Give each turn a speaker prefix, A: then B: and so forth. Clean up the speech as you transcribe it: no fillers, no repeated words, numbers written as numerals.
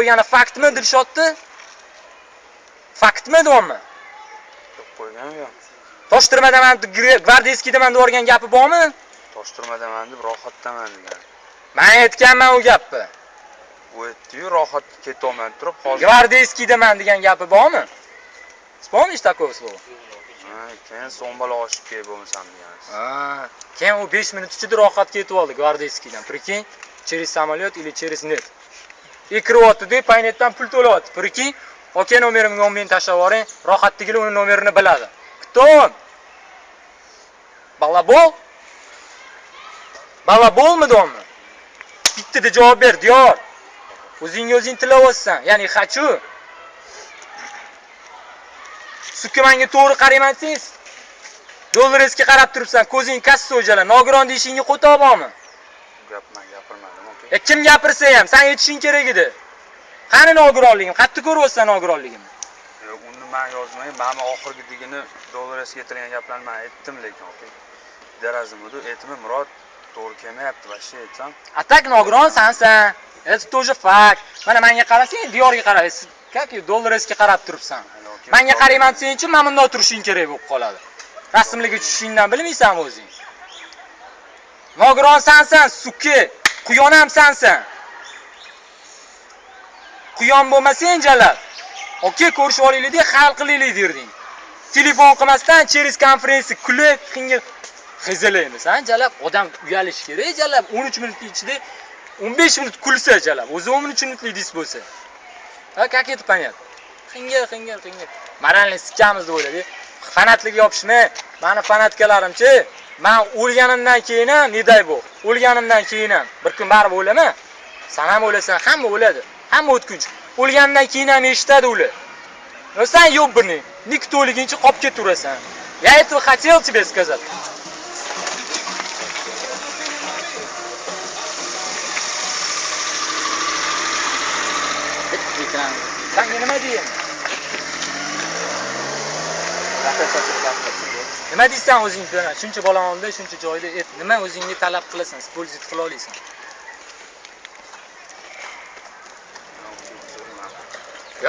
A: Qo'ygani faktmi, Dilshodni? Faktmi deyapman?
B: Deb qo'ygan yo'q.
A: Toshtirmadaman, Gvardeyskiydaman deb yuborgan gapi bormi?
B: Toshtirmadaman deb rohatdaman degan.
A: Men aytganman u gapni.
B: U aytdi-yu, rohatga ketyapman turib hozir.
A: Gvardeyskiydaman degan gapi bormi? Вспомнишь такое слово?
B: Ha, keyin so'mbala oshib kel bo'lmasam degansiz.
A: Ha, keyin u 5 minut ichida rohatga yetib oldi Gvardeyskiydan. Прикинь, через самолет или через нет. И kiryapti-da, Paynetdan pul to'layapti. Прикинь, aka nomerimga 10 ming tashlab yuboring, rohatdagilar uni nomerini biladi. Кто он? Балабол? Балаболmi deyapman? Bittada javob ber, Diyor. O'zingga o'zing tilayapsan. Ya'ni хочу. Сука menga to'g'ri qarayman desangiz, Dollarga qarab turibsan, ko'zing kassa o'jala. Nogiron deyishingga qo'toq bormi?
B: Bu gap men gapirmadim, aka.
A: E kim gapirsa ham sen aytishing kerak edi. Qani nogironligim? Qayerda ko'ryapsan nogironligimni?
B: Yo'q, uni men yozmay, mana oxirgi degini Dollarga keltirgan gaplarni men aytdim lekin, aka. Darazim edi, aytimi Murod to'g'ri kelmayapti, вообще aytsam.
A: А так nogiron sansan. Это тоже факт. Mana menga qarasang, Diyorga qara. Как Dollarga qarab turibsan. Menga qarayman desangchi, mana bundoq turishing kerak bo'lib qoladi. Rasmlarga tushishingdan bilmaysanmi o'zing? Nogiron sansan, сука. Quyon ham sansan. Quyon bo'lmasang jalab. Okey, ko'rishib olaylik deb hal qilaylik derding. Telefon qilmasdan через konferensiya kulib, xingil xizilaymisan, jalab. Odam uyalishi kerak, jalab. 13 minut ichida 15 minut kulsa jalab. O'zi 13 minutlik dis bo'lsa. Ha, как это понятно? Xingil, xingil, xingil. Моральный sikkamiz deb o'yladi. Fanatlikka yopishma. Mani фанатка larimchi, men o'lganimdan keyin ham, не дай бог, o'lganimdan keyin ham bir kun baribir o'laman. San ham o'lasan, hamma o'ladi. Hamma o'tkinchi. O'lgandan keyin ham eshitadi ular. Но san ёбаный, никто o'lguncha qolib ketaverasan. Я этого хотел тебе сказать. Sanga nima deyman? Nima deysan o'zing bilan? Shuncha bola oldida, shuncha joyda et. Nima o'zingga talab qilasan, использовать qila olasan?